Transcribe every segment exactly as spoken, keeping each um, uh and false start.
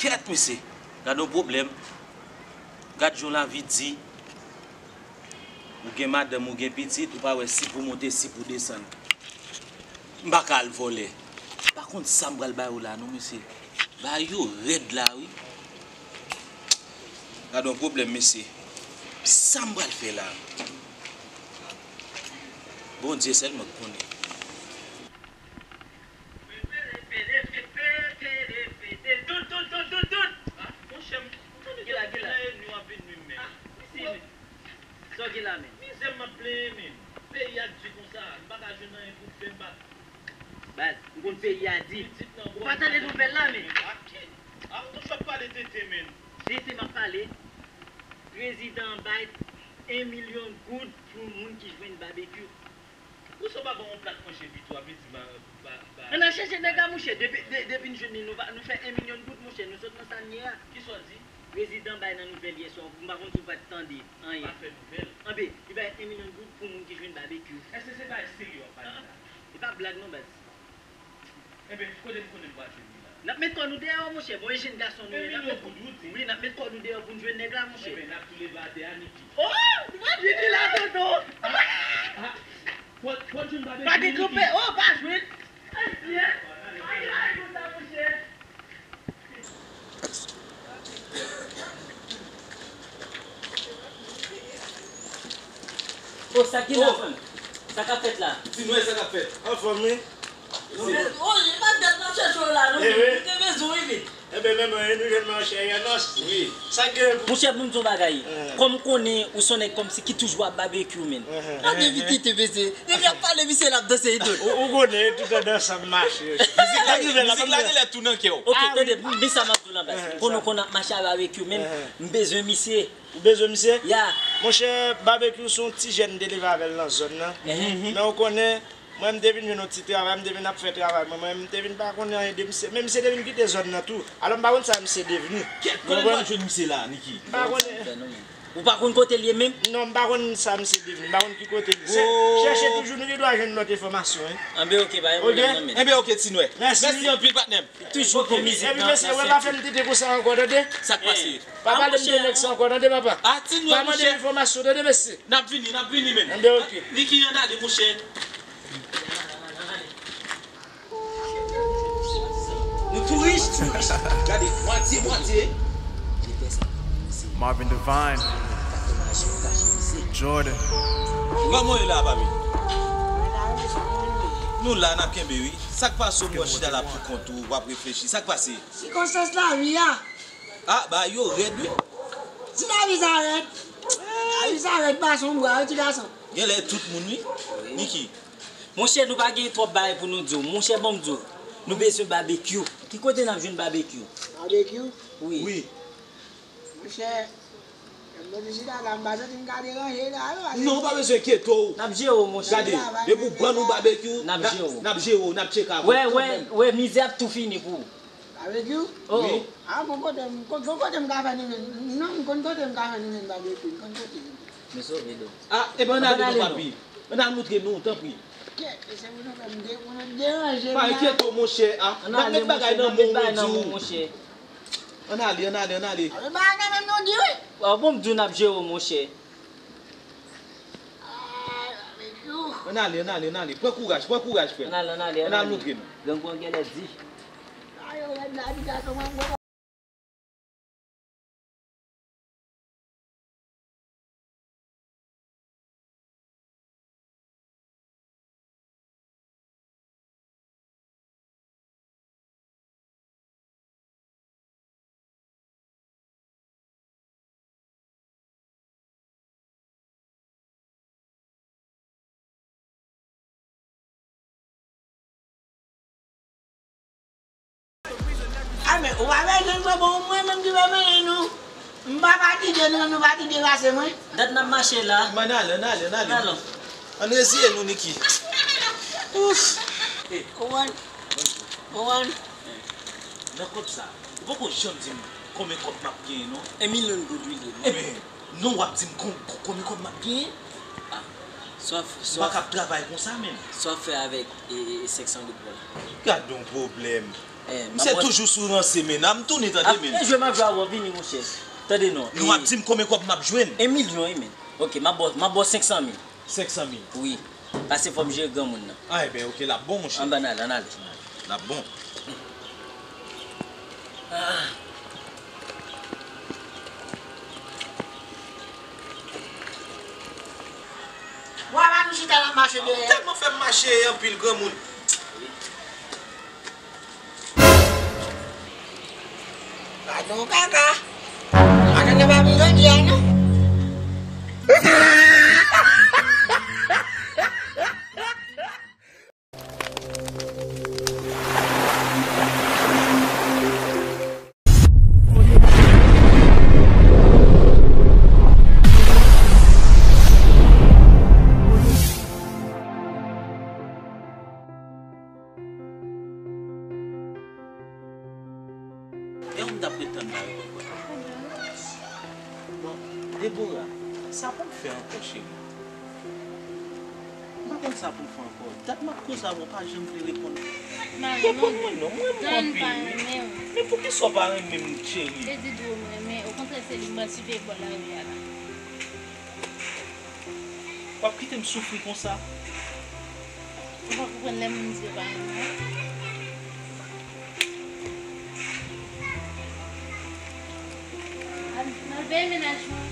Kèt, mesye! Gad yon pwoblèm. Gad jan lavi di. Ou gen madanm, ou gen pitit, ou pa wè si pou monte, si pou desann. M pa ka al vòlè. M pa konn sa m pral ba yo la non, mesye. Bagay yo rèd la, wi. Gad yon pwoblèm, mesye. Sa m pral fè la? Bondye sèlman k konnen. Monchè, m tande ke la gen la. Sa w gen la menm? Mizè m ap plenyen, men. Peyi a di konsa, m pa ka jwenn anyen pou m fè, m pa. Baz, m konn peyi a di. Ou pa tande nouvèl la, men. A ki? A, m toujou ap pale tenten, men. Tenten m ap pale. Prezidan an bay en milyon goud pou moun ki jwenn babekyou. Ou sa pa ban yon plat manje pito, ap vin di ba, ba, ba. Ann al chèche nèg la, monchè. Depi, de, depi n jwenn li, nou pa, nou fè en milyon goud, monchè. Nou sot nan sa n ye a. Kisa w di? Prezidan bay nan nouvèl yè swa, m pa konn si w pa t tande anyen. Pa fè nouvèl. Anben, li bay en milyon goud pou moun ki jwenn babekyou. Èske se bagay serye w ap pale la? E pa blag non, baz. Enben, kote m konnen m pral jwenn li la? N ap met kò nou deyò, monchè. Bon, e jenn gason nou ye, n ap met, wi, n ap met kò nou deyò pou n jwenn nèg la, monchè. Enben, n ap tou leve atè a, Niki. Oh! Niki la, tonton! Ah! Ah! Pòt, pòt jwenn babekyou, Niki. Pa gen kanpe, oh, pa jwenn. Mesye, pa gen bagay konsa, monchè. Oh, sa ki la, fanm? Sa k ap fèt la? Ti nwè, sa k ap fèt? Anfòm, wi. Oh, e pa dat n ap chèche w la, non. Eh, wi. Nou te bezwen w, wi. Enben, men mwen, nou jwenn mwen, chè Yanos. Wi. Sa k gen pou... Monchè, pou m di w bagay. Eh. Kòm m konnen ou se yon nèg kòmsi ki toujou ap babekyou, men. Eh, eh. Gade vit li te peze. Depi ap pale, misye l ap danse, idòl. Ou, ou konnen, tout an dansan m mache. Mizik la, mizik la genlè tou nan kè w. Ok, tande, men sa m ap di w la, baz. Konnen w konn ap mache a babekyou, men m bezwen misye. Ou bezwen misye? Ya. Monchè, babekyou se yon ti jèn m te leve avè l nan zòn nan. Men ou konnen, mwen, m te vin jwenn yon ti travay, m te vin ap fè travay mwen, mwen, m te vin pa konnen anyen de misye. Men misye te vin kite zòn nan tou. Alò, m pa konn sa misye devni. Kèt, konnen m pral jwenn misye la, Niki? M pa konnen. Ou pa konn kote l ye menm? Non, m pa konn sa misye devni, m pa konn ki kote l ye. Se chèche toujou, nou gen dwa jwenn lòt enfòmasyon, wi. Anben, ok, pa gen pwoblèm non, men. Enben, ok, Ti Nwè. Mèsi. Mèsi anpil, patnè m. Toujou pou mizik lan. Epi mesye, wè, pa fè m tete konsa ankò, tande? Sa k pase? Pa pale m de nèg sa ankò, tande, papa? A, Ti Nwè, monchè. Pa mande m enfòmasyon, tande, mesye? N ap vini, n ap vini, men. Anben, ok. Niki, ann ale, monchè. Nou tou rich, tou rich. Gade, mwatye, mwatye. Marvin Divine. Jordan. Kòman w ye la, papi? Nou la, n ap kenbe, wi. Sa k pase w, bò chita la pou kont ou, w ap reflechi? Sa k pase? Sikonstans lavi a. A, bagay yo rèd, wi. Ti lavi sa rèd. Lavi sa rèd, pase yon bra, wi, ti gason. Genlè tout moun, wi. Niki. Monchè, nou pa gen twòp bagay pou nou di w. Monchè, ban m di w. Nou bezwen babekyou. Ki kote n ap jwenn babekyou? Babekyou? Wi. Wi. Monchè, lè m soti chita la, m pa santi m ka deranje la, non, paske... Non, w pa bezwen enkyete w. N ap jere w, monchè. Gade, depi w ban nou babekyou, n ap jere w, n ap jere w, n ap tcheke avè w kanmenm. Wè, wè, wè, mizè ap tou fini pou ou. Babekyou? Oh. Wi. A, bon kote m, bon kote m ka fè nou jwenn. Non, m konn kote m ka fè nou jwenn babekyou, m konn kote. Nou sove, do. A, ebyen, ann ale non, papi. Ann al montre nou, tanpri. Kè, e se pou nou fè m de-, pou nou deranje m la. Pa enkyete w, monchè, a. N ap met bagay nan men w, monchè. Ann ale, ann ale, ann ale. A, men bagay nan men m, non, di wi. A, bon, m di w n ap jere w, monchè. Ann ale, ann ale, ann ale. Pran kouraj, pran kouraj, frè m. Ann ale, ann ale, ann ale. Ann al montre nou. Grangou an genlè di. A, men, ou pa bezwen fè bon, mwen menm ki fè mennen nou. M pa fatige, nou menm nou fatige pase mwen. Dat n ap mache la. Ann ale, ann ale, ann ale. Ann ale. Ann reziye nou, Niki. Ouf. Konprann? Konprann? Nan kòb sa, ou poko janm di m konbyen kòb m ap genyen, non. En milyon goud, wi, li ye, non. Enben, non, w ap di m kon-, kon-, konbyen kòb m ap genyen? A, sa w ap fè, sa w ap fè. M pa ka ap travay konsa, menm. Sa w ap fè avèk, e, e, e senk san goud pou la? Gad yon pwoblèm. Eh, misye toujou sou ranse, men. N a m tounen, tande, men. Apre jwe m ap jwe avè w, vini, monchè. Tande non. Nou ap di m konbyen kòb m ap jwenn? En milyon, wi, men. Ok, m ap ba w, m ap ba w senk san mil. Senk san mil. Wi. Pase fò m jere granmoun nan. Ah, enben, ok, l ap bon, monchè. Ann, ann ale, ann ale. L ap bon. Ah. Wa pa nou chita nan mache dèyè. Tèlman fè m mache anpil granmoun. Gadon kaka. Maten nan pa vin jodi a non. E ou m t ap ret tann la yo poko la. Bon, Debora, sa pou m fè ankò, cheri? M pa konn sa pou m fè ankò. Dat m ap koze avè w, ou pa janm vle reponn. Reponn mwen non, m renmen w anpil wi. Men poukisa w pa renmen m, cheri? E di dou m renmen, okontrè se li m pral siveye bò lari a la. W ap kite m soufri konsa? Ou pa konprann lè moun di yo pa renmen w? Al, al veye mennaj mwen.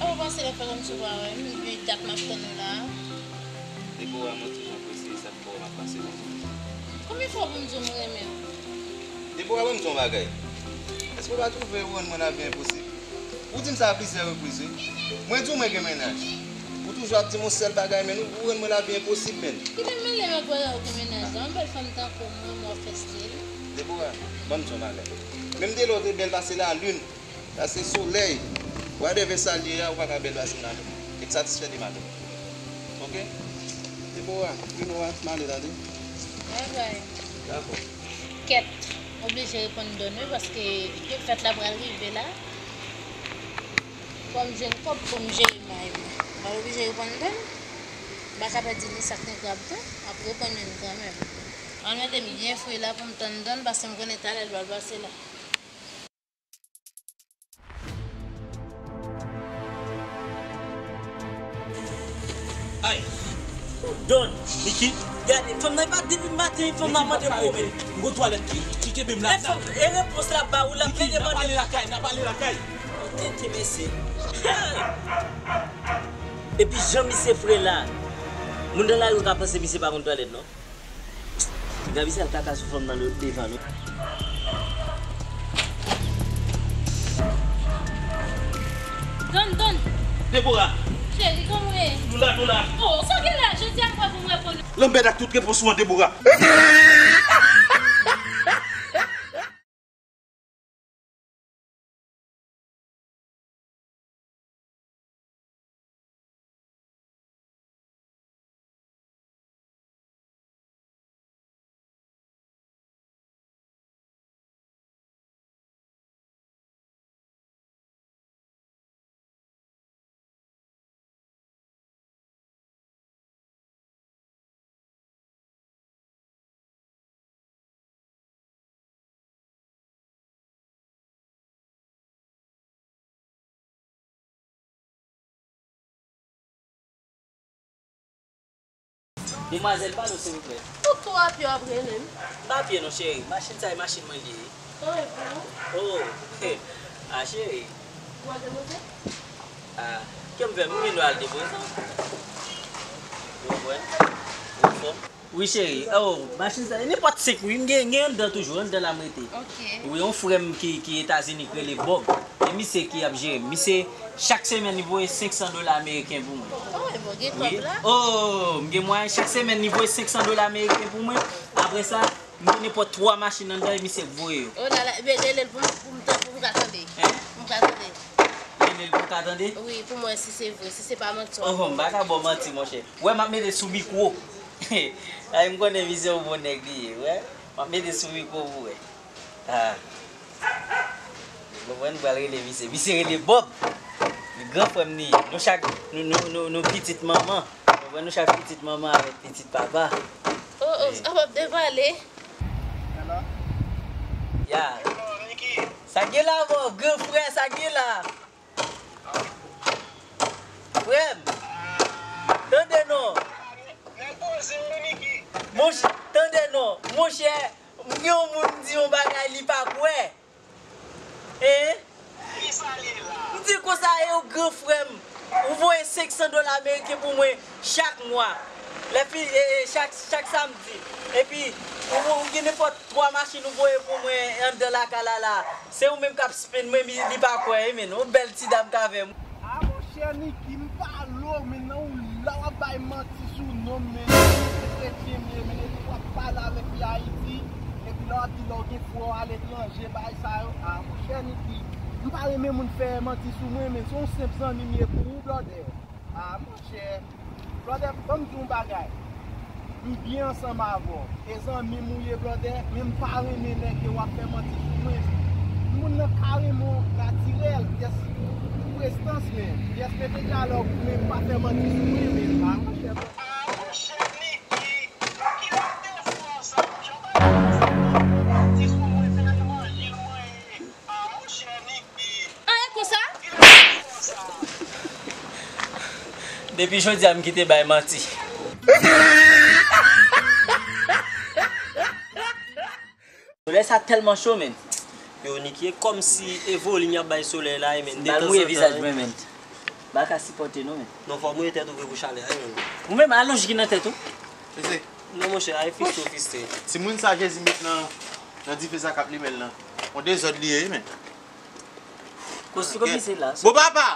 Ou panse lè fè kòmsi ou pa wè m, epi dat m ap tann ou la a. Debora, mwen toujou apresye sa. Bon, m ap pase konsa. Konbyen fwa pou m di w m renmen w? Debora, ban m di w yon bagay. Èske w pa twouve ou rann mwen lavi enposib? Ou di m sa a plizyè repriz, wi. Mwen di w mwen gen mennaj. Ou toujou ap di m yon sèl bagay, men ou rann mwen lavi enposib, men. Kite m mele m ak bagay ou gen mennaj la. Yon bèl fanm tankou mwen, mwen w ap fè stil. Debora, ban m di w yon bagay. Menm de lè w te bèl pase lalin. Sa se solèy. Whatever sa l ye a, ou pa ka bèl pase m la menm. E m satisfè de madanm. Oke? Debora, vin wè m ale tande. Bye bye. Dakò. Kèt, m oblije reponn Don wi, paske fèt la pral rive la. Fò m jwenn kòb pou m jere may mwen. M pral oblije reponn Don. M pa ka pèdi ni sak ni krab tou. M ap reponn youn kanmenm. Ann mete m byen fre la pou m tann Don, paske m konnen talè l pral pase la. Ay! Don! Niki! Gade, fanm nan pa depi maten, fanm nan mande pou ou menm. M gon twalèt ki, ki kenbe m la. E fanm, e repons la ba ou, l ap plede mande. N ap ale lakay, n ap ale lakay. Tete mesye. Epi jan misye fre la, moun nan lari yo ka panse misye pa konn twalèt non. Gaby sal kaka sou fanm nan devan nou. Don, Don. Debora. Cheri, kòman w ye? Nou la, nou la. Oh, sa w gen la? Jodi a m pa pou m reponn. Lanbèd ak tout repons ou an, Debora. Demwazèl, pale silvouplè. Poukisa w a pye w ap rele m? M pa pye non cheri, machin sa e machin mwen li ye. Kòman e pou ou? Oh, ah cheri. Ou al depoze? Ah, ke m fè, m gen dwa al depoze. Ou konprann? Ou anfòm? Wi cheri, oh, machin sa, nenpòt senk wi, m gen, gen anndan toujou, anndan la m rete. Ok. Wi, yon frè m ki, ki Etazini k rele Bob. E misye ki ap jere m. Misye, chak semèn, li voye senk san dola ameriken pou mwen. Oh, e bon, gen kòb la? Oh, m gen mwayen, chak semèn, li voye senk san dola ameriken pou mwen. Apre sa, m gen nenpòt twa machin anndan e misye k voye yo. Oh la la, men rele l pou m, pou m tan, pou m ka tande. Hein? Pou m ka tande. Rele l pou w ka tande? Wi, pou m wè si se vre, si se pa manti w ap. Oh, m pa ka ba w manti, monchè. Wè, m ap mete sou mikwo. Ay, m konnen misye yon bon nèg li ye, wè. M ap mete sou mikwo pou wè. Ah. Ou konprann, m pral rele misye. Misye rele Bob. Li gran frè m li ye. Nou chak, nou, nou, nou, nou pitit manman. Ou konprann, nou chak pitit manman avèk pitit papa. Oh, oh, sa p ap devale. Ya. Sa gen la, mò, gran frè, sa gen la. Frè m, tande non. Monch-, tande non. Monchè, m gen yon moun m di yon bagay li pa kwè. Hein? M di konsa, e yon gran frè m, ou voye senk san dola ameriken pou mwen chak mwa. Lè fi, e, e, chak, chak samdi. Epi, ou, ou gen nenpòt twa machin ou voye pou mwen anndan lakay la la. Se ou menm k ap spend mwen, li, li pa kwè, wi, men. Yon bèl ti dam k avè m. Ah, monchè Niki, m pa lo, men nan ou la w ap bay manti sou non m, men. Ou se kretyen m ye, men, epi w ap pale avèk fi Ayiti, epi la w ap di lè w gen frè w aletranje, bagay sa yo. Ah, monchè Niki, m pa renmen moun fè manti sou mwen, men. Se yon senp zanmi m ye pou ou, blòdè. Ah, monchè. Blòdè, ban m di w yon bagay. M byen ansanm avè w. E zanmi m ou ye, blòdè, men m pa renmen nèg yo w ap fè manti sou mwen. Moun nan ka renmen w natirèl, pyès prestans, men pyès mete dyalòg, men pa fè manti sou mwen, men. Ah, monchè, blòdè. Ah, monchè Niki, ki lòt defo sa, monchè, w pa fè manti sou mwen, se nan manje mwen ye. Ah, monchè Niki. An, e konsa? Depi jodi a, m kite bay manti. Solèy sa tèlman cho, men. Yo, Niki, e kòmsi e volim y ap bay solèy la, e, men, detanzantan. Bal mouye vizaj mwen, men. M pa ka sipòte, non, men. Non, fò mouye tèt ou vre pou chalè a, men. Ou menm, alonj ki nan tèt ou. Mesye. Non, monchè, ay fistre, fistre. Timoun sa Jezi met nan, nan dife sa k ap limen l lan. On dezòd li ye, wi, men. Kosi komise la. Bon papa!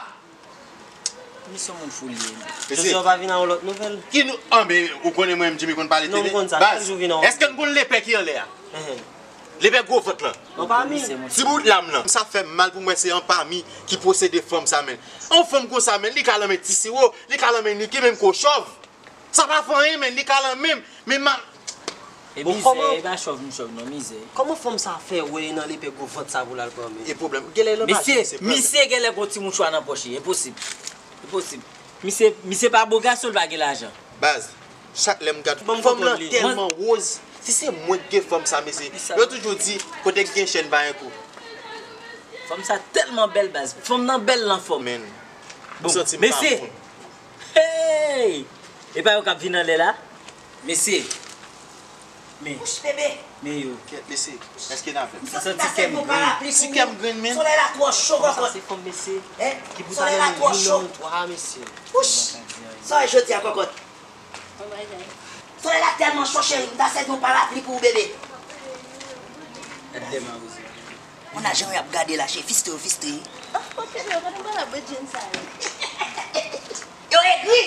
Misye yon moun fou li ye. Mesye. Jodi a w pa vin a yon lòt nouvèl. Ki nou, anben, ou konnen mwen menm Jimmy konn pale tele. Non, m konn sa. Baz, chak jou vin a yon. Èske n konn lepè ki anlè a? Enhen. Lepè gwo vant lan. Yon pami. Ti bout lam lan. Sa fè m mal pou m wè se yon pami ki posede fanm sa, men. Yon fanm konsa, men, li ka lanmen ti siwo, li ka lanmen Niki, menm ko chòv. Sa pa fè anyen, men, li ka lanmen m, men ma... E bon, mizè, kòman, e pa chòv m chòv non, mizè. Kòman fanm sa fè wè e nan lepè gwo vant sa pou l al pran, men? E pwoblèm. Genlè nan... Mesye, misye genlè gon ti mouchwa nan pòch li. Enposib. Enposib. Misye, misye pa bo gason, l pa gen lajan. Baz, chak lè m gad fanm lan tèlman woz. Si se mwen k gen fanm sa, mesye. Yo toujou di, kote k gen chèn pa gen kou. Fanm sa tèlman bèl, baz. Fanm nan bèl lan fòm. Men, bon, m santi m pa bon. Hey! E pa yo k ap vin anlè la? Mesye. Men. Wouch, bebe. Men yo. Kèt, mesye. Èske n avè m? M santi kè m grenn. Ti kè m grenn, men. Solèy la twò cho kòkòt. Sa se fanm, mesye. Hein? Ki pou ta renmen moun nan twa, mesye. Wouch! Sa w wè jodi a, kòkòt? Solèy la tèlman cho, cheri, m ta sèvi yon parapli pou ou, bebe. Gad de mawozo. Moun nan jan y ap gade la, cheri, fistre yo, fistre. Oh, ok, yo pa nan bal ap bwè djin sa yo. Yo egri!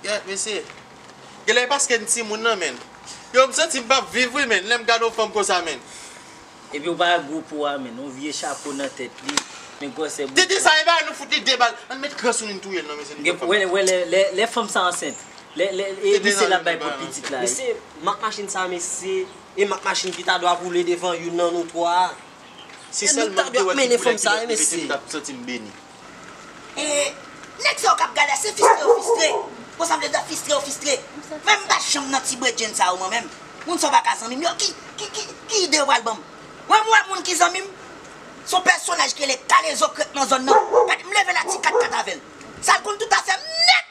Kèt, mesye. Genlè e paske n timoun nan, men. Yo, m santi m p ap viv, wi, men, lè m gade yon fanm konsa, men. Epi w pa gwo po a, men, yon vye chapo nan tèt li, men gwosè bout. Tete sa, e ba nou fout li de bal. Ann met kran sou li, n touye l, non, mesye, n... Wè, wè, lè, lè, lè fanm sa ansent. Lè, lè, e misye l ap bay pou pitit la. Mesye, mak machin sa, mesye, e mak machin ki ta dwa boule devan youn nan nou twa a. Si sèlman m te wè ki koulè ki mèt li mete, m t ap santi m beni. E, nèg sa yo k ap gade a, se fistre yo fistre. Bon, sa m te di a, fistre yo fistre. Men m pa janm nan ti bredjenn sa yo, mwen menm. Moun sa yo pa ka zanmi m yo. Ki, ki, ki, ki ide yo pral ban m? Mwen, m wè moun ki zanmi m, se yon pèsonaj ki rele Kalezo k ret nan zòn nan. Gade, m leve la ti kat kat avè l. Sa l konn tout afè m nèt.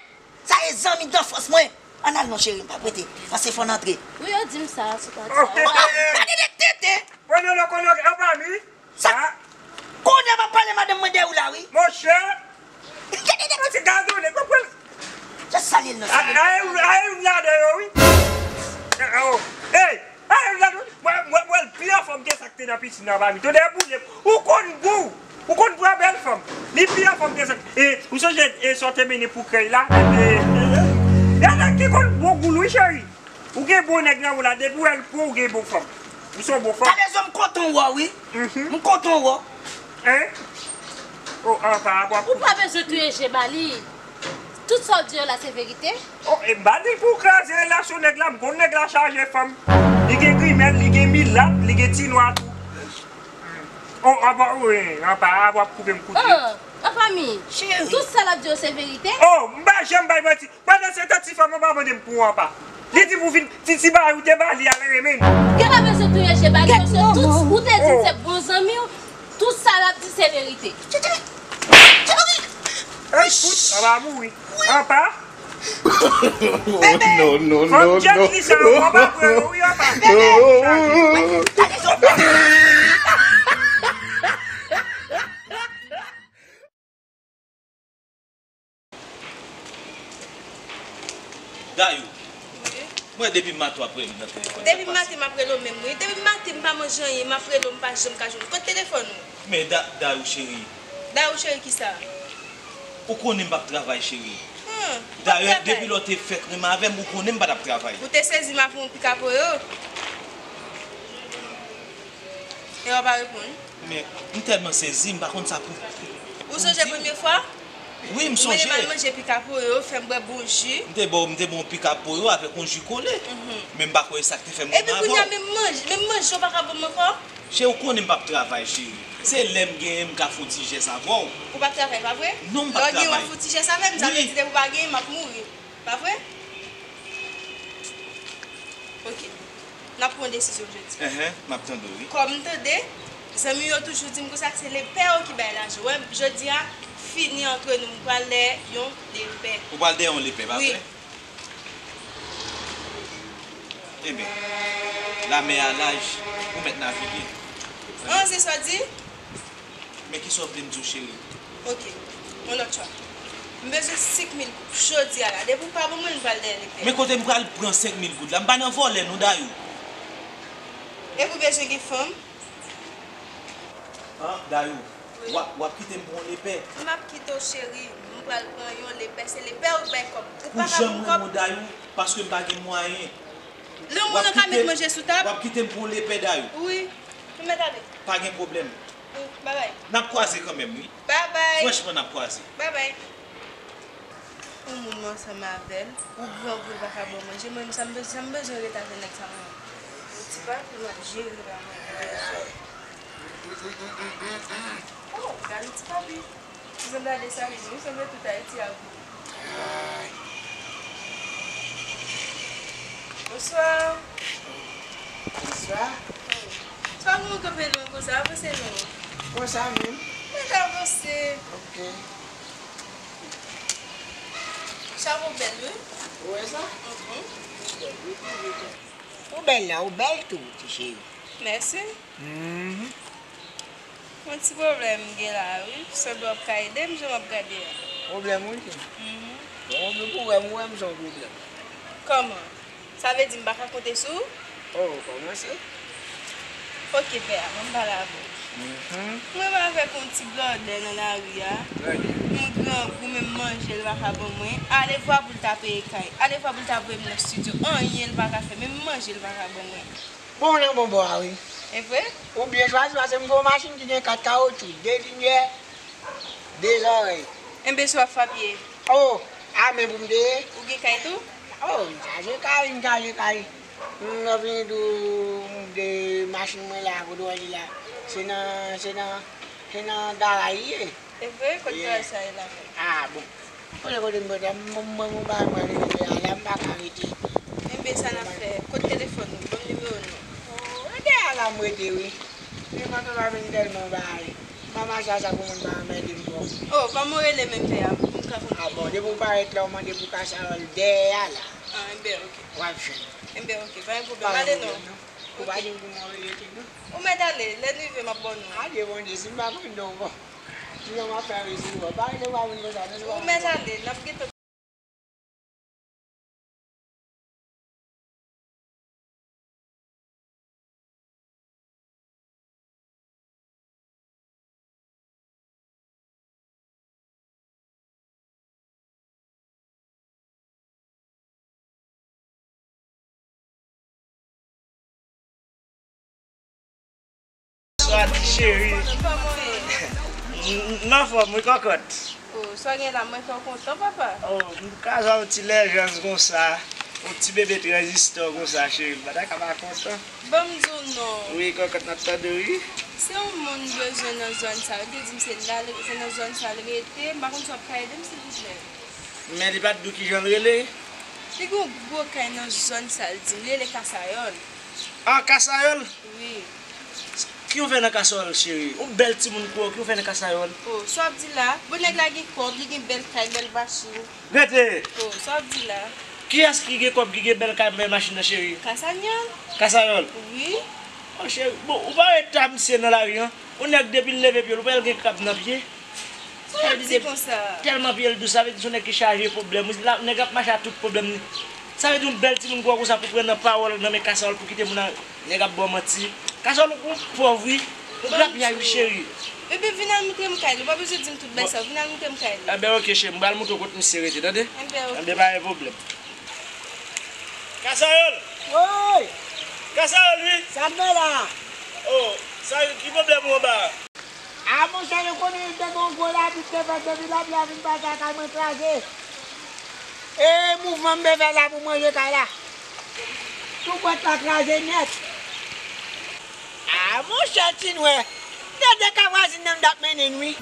Sa e zanmi danfans mwen. Ann al non, cheri, m p ap rete. Pase fò n antre. Wi, yo di m sa, sou pati sa. Gade de tete. Konnen nou konnen anpami. Sa? Konnen m ap pale madanm mwen dèyè w la, wi. Monchè. Gade de. Ti gazone, konprann. Just salye l non, salye l. Aye, aye, ladan yo, wi. Hey! Ay, gad, mwen, mwen, mwen, pi anfòm ke sa k te nan pisin nan pa mi. Tande boule, ou konn gou, ou konn pran bèl fanm. Li pi anfòm ke sa. E, ou sonje, e, sa w te mennen pou krèy la? E, e, e, e, e nèg ki konn bon gou l wi, cheri. Ou gen bon nèg nan ou la, depi w wè l pran, ou gen bon fanm. Ou se yon bon fanm. Kalezo, m kontan w wè w, wi. M kontan w wè w. Hein? Oh, ah, pa rapò. Ou pa bezwen touye je ba li. Tout sa w di yo la se verite? Oh, e m pa di l pou w kraze relasyon nèg la, m konn nèg la chaje fanm. Li gen grimèl, li gen milat, li gen ti nwa tou. Oh, apa, wi, apa, apa w ap koupe m kout je. Oh, an fanmi, tout sa l ap di yo se verite? Oh, m pa janm bay manti. Pandan se tan, ti fanm an pa mande m pou ou apa. Li di pou vin, ti, ti bagay ou te ba li a, l renmen l. Gen pa bezwen touye je ba li, paske tout, ou te di l se bon zanmi w, tout sa l ap di se verite. Ey, fout, an pa mouri. Apa? Bebe! Non, non, non, non. Fòk Jack li sa, w ap apre yo, wi, apa? Bebe! Dayou. Wi. Mwen depi maten w ap rele m nan telefòn. Depi maten m ap rele w menm, wi. Depi maten m pa manje anyen, m ap rele w, m pa janm ka jwenn ou. Kote telefòn ou? Men Da-, Dayou cheri. Dayou cheri kisa? Ou konnen m p ap travay cheri. Hmm, ou p ap travay? Dayè, depi lè w te fèk renmen avè m, ou konnen m pa t ap travay. Ou te sezi m ap yon pikapoyo. E w pa reponn? Men, m tèlman sezi, m pa konn sa pou. Ou sonje premye fwa? Wi, m sonje. Ou mennen m al manje pikapoyo, fè m bwè bon ji. M te ba w, m te ba w pikapoyo avèk yon ji kole. Mhm. Men m pa kwè e sa k te fè m renmen avè w. Epi kounye a, menm manje, menm manje w pa ka ban m ankò? Cheri, ou konnen m p ap travay, cheri. Se lè m genyen m ka fè yon ti jès avè w. Ou p ap travay, pa vre? Non, m p ap travay. Lè w genyen w ap fè yon ti jès avè m, sa vle di depi w pa genyen, m ap mouri. Pa vre? Ok. N ap pran yon desizyon jodi. Enhen, m ap tande w, wi. Kòm m tande, zanmi w yo toujou di m konsa ke se lepè yo ki bay lajan. Wè, jodi a, fini antre nou, m pral dèyè yon lepè. Ou pral dèyè yon lepè, pa vre? Wi. Enben, lamè a laj, ou mèt navige. An, se sa w di? Men kisa w vle m di w, cheri? Ok, yon lòt chwa. M bezwen senk mil goud jodi a la. Depi w pa ban mwen l, m pral dèyè lepè. Men kote m pral pran senk mil goud la? M pa nan vòlè non, Dayou. Epi w bezwen gen fanm? An, Dayou, wi, w ap, w ap kite m pou yon lepè? M ap kite w, cheri. M pral pran yon lepè. Se lepè yo k bay kòb. Ou pa ka pran kòb. Pou jan m renmen w, Dayou, paske m pa gen mwayen. Lè yon moun nan ka met manje sou tab. W ap kite m pou yon lepè, Dayou? Wi. Nou mèt ale. Pa gen pwoblèm. Wi, babay. N ap kwaze kanmenm, wi. Babay. Franchman, n ap kwaze. Babay. Yon moun mwen ansanm avè l, ou grangou, l pa ka ba w manje, mwen menm sa m bezwen, sa m bezwen ret avè nèg sa mwen. Ti papi m ap jere la mwen. Oh, gade ti papi. Ou sanble a Desalin, ou sanble tout Ayiti a gou. Bonswa. Bonswa. Sa nou kanpe lwen konsa, avanse non. Konsa menm. Mwen ka avanse. Ok. Chapo bèl, wi. Ou wè sa? Mhm. Ou bèl la, ou bèl tou, ti cheri. Mèsi. Mhm. Yon ti pwoblèm m gen la, wi. Sanble w ap ka ede m, jan m ap gade a. Pwoblèm ou gen? Mhm. Bon, men pou wè m, ou wè m se yon pwoblèm. Kòman? Sa vle di m pa ka konte sou ou? Oh, kòmanse. Ok, pè a, ban m pale avè w. Mhm. Mwen avèk yon ti blòdè nan lari a. Blòdè. M grangou, menm manje l pa ka ban mwen. Alevwa pou l ta peye kay. Alevwa pou l ta voye m nan estidyo. Anyen l pa ka fè. Menm manje l pa ka ban mwen. Bon, w nan bon bò a, wi. E vre? Ou byen chwazi, paske m gen yon machin ki gen kat kawotchou, de linyè, de zòrèy. Enben, si w ap fapye. Oh, a men pou m te ye. Ou gen kay tou? Oh, m chaje kay, m chaje kay. M nan vini tou, m de machin mwen la, kote w wè li la. Se nan, se nan, se nan garay li ye. E vre? Kote bagay sa ye la menm? Ah, bon. Kote, kote m pote a, m, m, mwen, mwen, mwen, mwen, mwen, la, m pa ka rete. Enben, sa n ap fè? Kote telefòn ou? Ban m nimewo nou. Oh, e dèyè a la m rete, wi. Men mwen pa vin tèlman bay. M pa mache a sa pou moun pa anmède m twòp. Oh, kòman w rele menm pè a? Pou m ka konn. Ah, bon, depi w parèt la, w mande pou Kasaròl dèyè a la. Ah, enben, ok. W ap jwenn. Enben, ok, pa gen pwoblèm. Ale non. Ou pa di m kouman w rele tou, non? Ou mèt ale, lè n rive, m ap ba w non. Adye, Bondye, si m pa konn non w, bon. Kijan m ap fè resi w? Pa rele pa moun konsa, non, se pa. Ou mèt ale, n ap gentan. Bonswa, ti cheri. Kòman w ye? M, m, m anfòm, wi, kòkòt. Oh, sa w gen la, mwen fè w kontan, papa. Oh, m ka jwenn yon ti lejans konsa, yon ti bebe tranzistò konsa, cheri. M pa ta ka pa kontan. Ban m di w non. Wi, kòkòt, n ap tande w, wi. Se yon moun m bezwen nan zòn sa. Yo te di m se la, se nan zòn sa l rete. M pa konn si w ap ka ede m, silvouplè. Men li pa t di w kijan l rele? Li gen yon gwo kay nan zòn sa, l di m. Li rele Kasayòl. Ah, Kasayòl? Wi. Ki w fè nan Kasayòl, cheri? Yon bèl timoun kou w, ki w fè nan Kasayòl? Oh, sa w ap di la? Bon, nèg la gen kòb, li gen bèl kay, bèl machin. Rete! Oh, sa w ap di la? Kiyès ki gen kòb, ki gen bèl kay, bèl machin nan, cheri? Kasanyòl. Kasayòl? Wi. Oh, cheri, bon, ou pa wè eta misye nan lari an? Yon nèg depi l leve pye l, ou pa wè l gen krab nan pye? Sa w ap di konsa? Tèlman pye l dous, sa vle di se yon nèg ki chaje pwoblèm. Wi, la, nèg ap mache ak tout pwoblèm li. Sa vle di yon bèl timoun gwo konsa pou pran nan pawòl nan men Kasayòl pou kite moun nan, nèg ap ba w manti. Kasayòl ou pòv wi. Ou grapyay wi cheri. Ebyen vin al montre m kay li. Ou pa bezwen di m tout bagay sa. Vin al montre m kay li. Enben oke cheri, m pral montre w kot misye rete, tande? Enben oke. Enben pa gen pwoblèm. Kasayòl! Woy! Kasayòl wi! Sa n fè la? Oh, sa ki pwoblèm ou anba a? A monchè, yo konnen te gen yon gwo lapli ki te fèt depi lapli a fin pase a kay mwen kraze. E mouvman m te fè la pou m ranje kay la. Tout pòt la kraze nèt. A monchè, ti nwè. Gade ka vwazin nan m t ap mennen n wi.